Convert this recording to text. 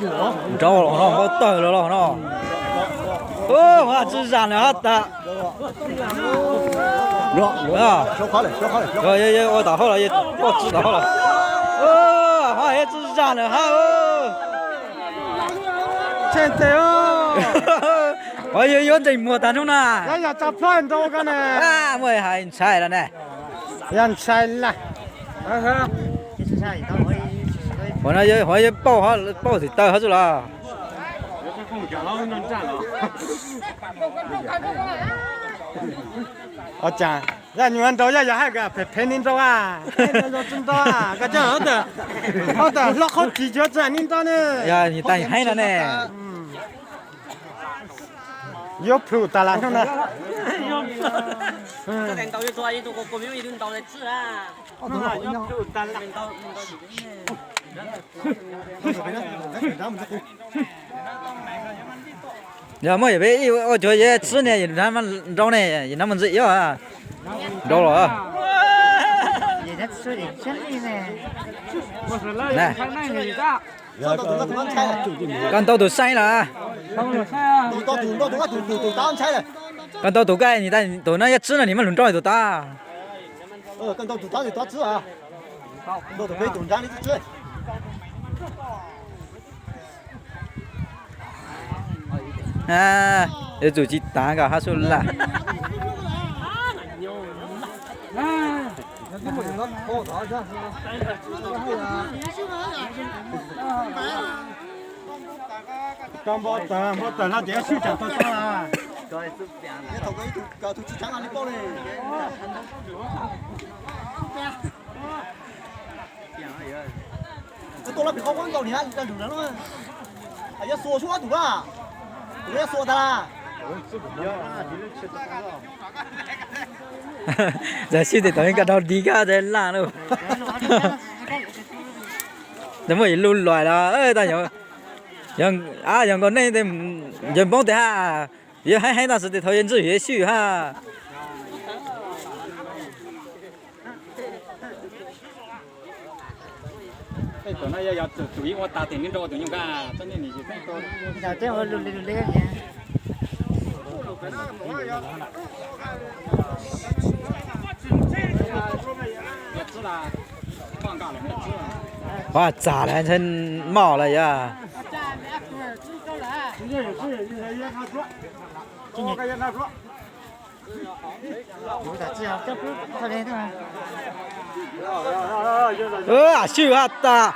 Nrau los no, npau taws los los no. Hmab tsi zam lawm hab tas. Ua tom hauj los, poj tsi tom hauj los. Hmab tsi zam lawm hab. Ua yog yuav ntsej muag tas hnub na. Muaj hais ntshai lawm ne. Yog ntshai lawm. Ua no yog, ua yog pauj, pauj tim taw hov xwb los. Ua cas zaj nyuam nrau yog yog hais phem phem ni nrau a, tsi nrau a, koj coj ob tawm hlob qhaub ris cuav tsi ni nrau ne. Yog nis tas heev no ne. Yuav plhum tas lawm hnub no. Yog muaj yam peb ib ua cuav yog tswb ne, yus nrau ne, yus nrau mus ntxiv ib nrau los. Koj ntau tus saib lawm. Koj ntau tus, koj nim tas tus no yog tswb no nim muab lug nrau tus tod. Yuav tsum tsis tav nkaus hab sub laj. Koj npau taws, npau taws no ces swb tsam tau tau. Tuaj lab pim qhov quab nkaus niam lawm lug na. Yuav xuas sub ob tug lab, tus yuav xuas tag lawm. Txawm sib tes tau koj raug di koj txawm laj lawm. Txawm muaj yus lub luam los, yog nkaus nej yawg Hmoob tes hab, yog heev heev tab sis tes thaum yawg ntxwj yawg swb hab. Tej tus no yog tus ib ua tas tes nrau tus nyuj kab, txhob nej nim tsis txeeb tau. Ua txam lawm ntshe moj lawm yog. Swb hab tas.